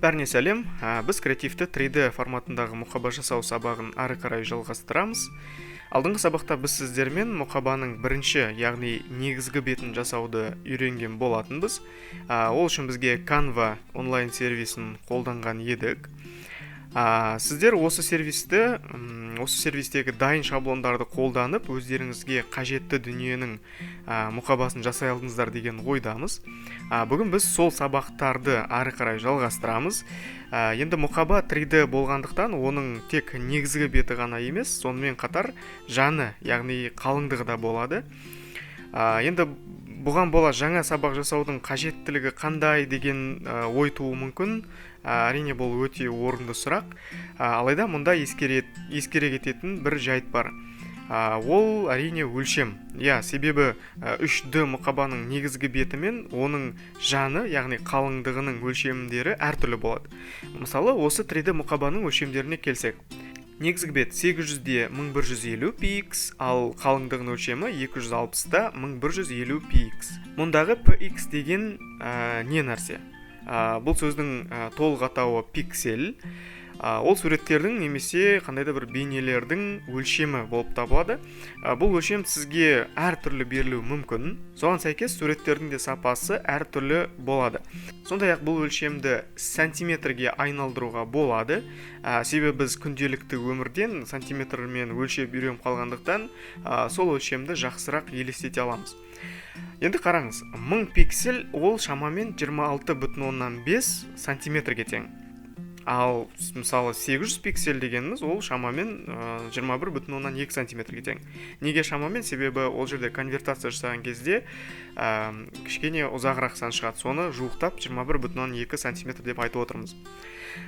Бәріне сәлем. Біз креативті 3D форматындағы мұқаба жасау сабағын ары қарай жалғастырамыз. Алдыңғы сабақта біз сіздермен мұқабаның бірінші, яғни негізгі бетін жасауды үйренген болатынбыз. Ол үшін бізге Canva онлайн сервисін қолданған едік. Сіздер осы сервисті, осы сервистегі дайын шаблондарды қолданып, өздеріңізге қажетті дүниенің мұқабасын жасай алдыңыздар деген ойдамыз. Бүгін біз сол сабақтарды ары қарай жалғастырамыз. Енді мұқаба 3D болғандықтан оның тек негізгі беті ғана емес, сонымен қатар жаны, яғни қалыңдығы да болады. Енді бұған бола жаңа сабақ жасаудың қажеттілігі қандай деген ой тууы мүмкін. Әрине бұл өте орынды сұрақ. Алайда мұнда ескере кететін бір жайт бар. Ол әрине өлшем. Иә, себебі 3D мұқабаның негізгі беті мен оның жаны, яғни қалыңдығының өлшемдері әртүрлі болады. Мысалы, осы 3D мұқабаның өлшемдеріне келсек. Негізгі бет 800-де 1150 px, ал қалыңдығының өлшемі 260-та 1150 px. Мұндағы px деген не нәрсе? Бұл сөздің толық атауы пиксель. Ол суреттердің немесе қандай да бір бейнелердің өлшемі болып табылады. Бұл өлшем сізге әртүрлі берілуі мүмкін. Соған сәйкес суреттердің де сапасы әртүрлі болады. Сондай-ақ бұл өлшемді сантиметрге айналдыруға болады. Себебі біз күнделікті өмірден сантиметрмен өлшеп үйреніп қалғандықтан, сол өлшемді жақсырақ елестете аламыз. Енді қараңыз, 1000 пиксель ол шамамен жиырма алты бүтін оннан бес сантиметрге тең. Ал мысалы 800 пиксель дегеніміз ол шамамен жиырма бір бүтін оннан екі сантиметрге тең. Неге шамамен? Себебі ол жерде конвертация жасаған кезде кішкене ұзағырақ сан шығады. Соны жуықтап жиырма бір бүтін оннан екі сантиметр деп айтып отырмыз.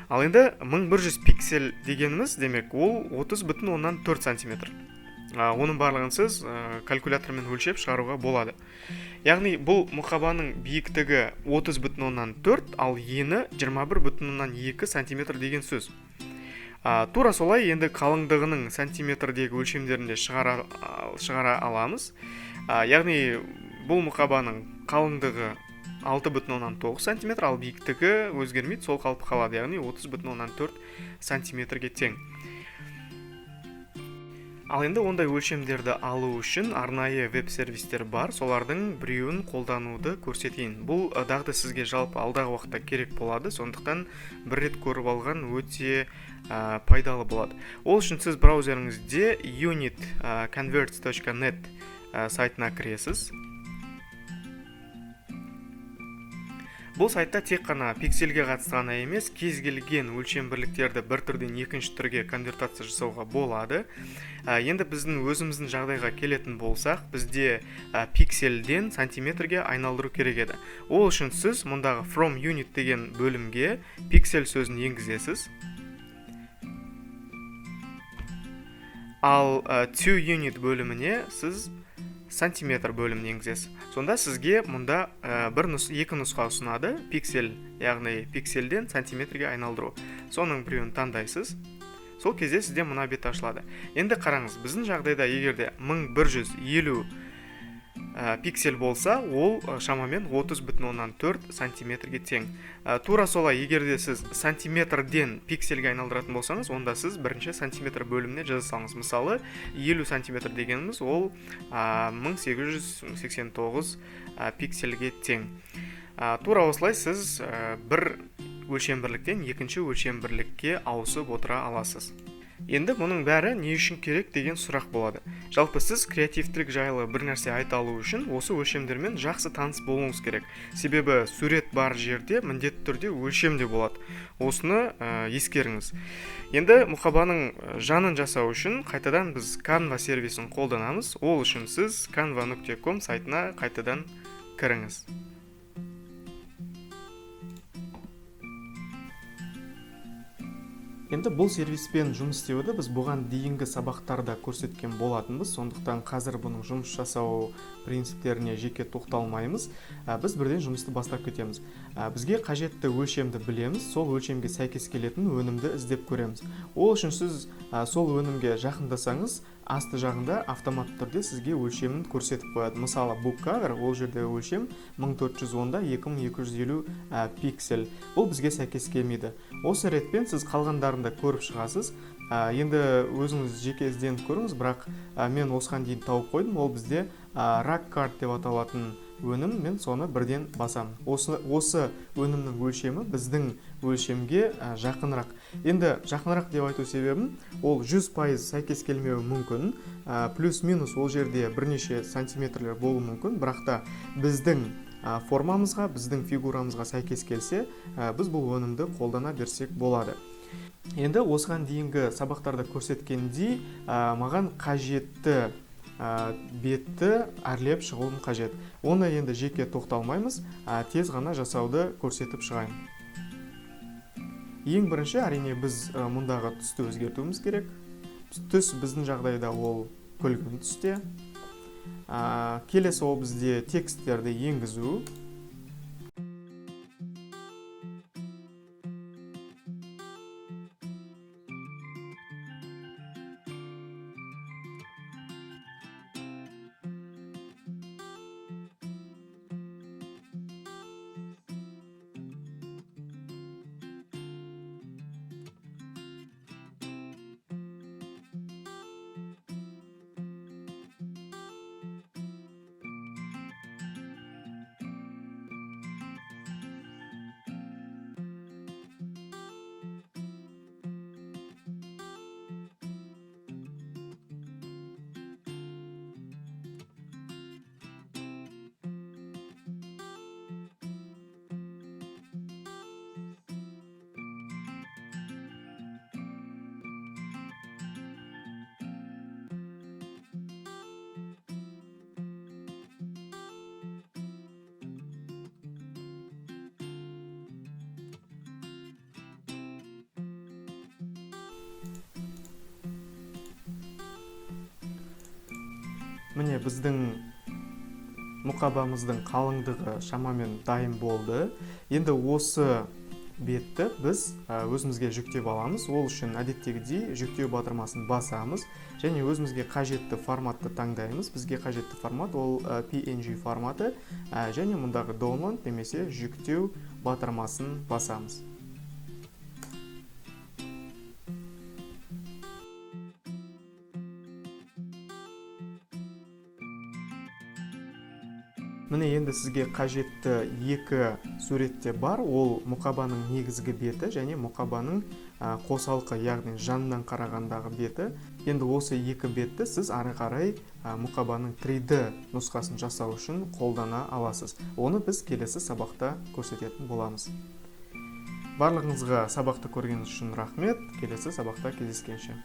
Ал енді мың бір жүз пиксель дегеніміз, демек, ол отыз бүтін оннан төрт сантиметр. Оның барлығын сіз калькулятормен өлшеп шығаруға болады. Яғни бұл мұқабаның биіктігі отыз бүтін оннан төрт, ал ені жиырма бір бүтін оннан екі сантиметр деген сөз. Тура солай енді қалыңдығының сантиметрдегі өлшемдерін де шығара аламыз. Яғни бұл мұқабаның қалыңдығы алты бүтін оннан тоғыз сантиметр, ал биіктігі өзгермейді, сол қалпы қалады, яғни отыз бүтін оннан төрт сантиметрге тең. Ал енді ондай өлшемдерді алу үшін арнайы веб-сервистер бар, солардың біреуін қолдануды көрсетейін. Бұл дағды сізге жалпы алдағы уақытта керек болады, сондықтан бір рет көріп алған өте пайдалы болады. Ол үшін сіз браузеріңізде unit converts точка нет сайтына кіресіз. Бұл сайтта тек қана пиксельге қатысты ғана емес, кез келген өлшем бірліктерді бір түрден екінші түрге конвертация жасауға болады. Енді біздің өзіміздің жағдайға келетін болсақ, бізде пиксельден сантиметрге айналдыру керек еді. Ол үшін сіз мұндағы from unit деген бөлімге пиксель сөзін енгізесіз. Ал to unit бөліміне сіз сантиметр бөлімін енгізесіз. Сонда сізге мұнда екі нұсқа ұсынады. Пиксель, яғни пиксельден сантиметрге айналдыру. Соның біреуін таңдайсыз. Сол кезде сізде мына бет ашылады. Енді қараңыз, біздің жағдайда егер де мың бір жүз елу пиксель болса, ол шамамен отыз бүтін оннан төрт сантиметрге тең. Тура солай, егер де сіз сантиметрден пиксельге айналдыратын болсаңыз, онда сіз бірінші сантиметр бөліміне жаза салыңыз. Мысалы, елу сантиметр дегеніміз ол мың сегіз жүз сексен тоғыз пиксельге тең. Тура осылай сіз бір өлшем бірліктен екінші өлшем бірлікке ауысып отыра аласыз. Енді бұның бәрі не үшін керек деген сұрақ болады. Жалпы сіз креативтілік жайлы бір нәрсе айта алу үшін осы өлшемдермен жақсы таныс болуыңыз керек. Себебі сурет бар жерде міндетті түрде өлшем де болады. Осыны ескеріңіз. Енді мұқабаның жанын жасау үшін қайтадан біз Canva сервисін қолданамыз. Ол үшін сіз canva нүкте ком сайтына қайтадан кіріңіз. Енді бұл сервиспен жұмыс істеуді біз бұған дейінгі сабақтарда көрсеткен болатынбыз, сондықтан қазір бұның жұмыс жасау принциптеріне жеке тоқталмаймыз. Біз бірден жұмысты бастап кетеміз. Бізге қажетті өлшемді білеміз, сол өлшемге сәйкес келетін өнімді іздеп көреміз. Ол үшін сіз сол өнімге жақындасаңыз, Асты жағында автоматты түрде сізге өлшемін көрсетіп қояды. Мысалы, book cover, ол жерде өлшем 1410-да 2250 пиксель. Бұл бізге сәйкес келмейді. Осы ретпен сіз қалғандарын да көріп шығасыз. Енді өзіңіз жеке ізденіп көріңіз, бірақ мен осыған дейін тауып қойдым. Ол бізде rack card деп аталатын өнім, мен соны бірден басамын. Осы өнімнің өлшемі біздің өлшемге жақынырақ. Енді жақынырақ деп айту себебім, ол 100% сәйкес келмеуі мүмкін, плюс-минус ол жерде бірнеше сантиметрлер болуы мүмкін, бірақ та біздің формамызға, біздің фигурамызға сәйкес келсе, біз бұл өнімді қолдана берсек болады. Енді осыған дейінгі сабақтарда көрсеткендей, маған қажетті бетті әрлеп шығуым қажет. Оны енді жеке тоқталмаймыз, тез ғана жасауды көрсетіп шығайын. Ең бірінші, әрине, біз мұндағы түсті өзгертуіміз керек. Түс біздің жағдайда ол күлгін түсте. Келесі ол бізде тексттерді енгізу. Міне, біздің мұқабамыздың қалыңдығы шамамен дайын болды. Енді осы бетті біз өзімізге жүктеп аламыз. Ол үшін әдеттегідей жүктеу батырмасын басамыз және өзімізге қажетті форматты таңдаймыз. Бізге қажетті формат ол PNG форматы, және мұндағы download немесе жүктеу батырмасын басамыз. Міне, енді сізге қажетті екі суретте бар. Ол мұқабаның негізгі беті және мұқабаның қосалқы, яғни жанынан қарағандағы беті. Енді осы екі бетті сіз ары қарай мұқабаның 3D нұсқасын жасау үшін қолдана аласыз. Оны біз келесі сабақта көрсететін боламыз. Барлығыңызға сабақты көргеніңіз үшін рахмет. Келесі сабақта кездескенше.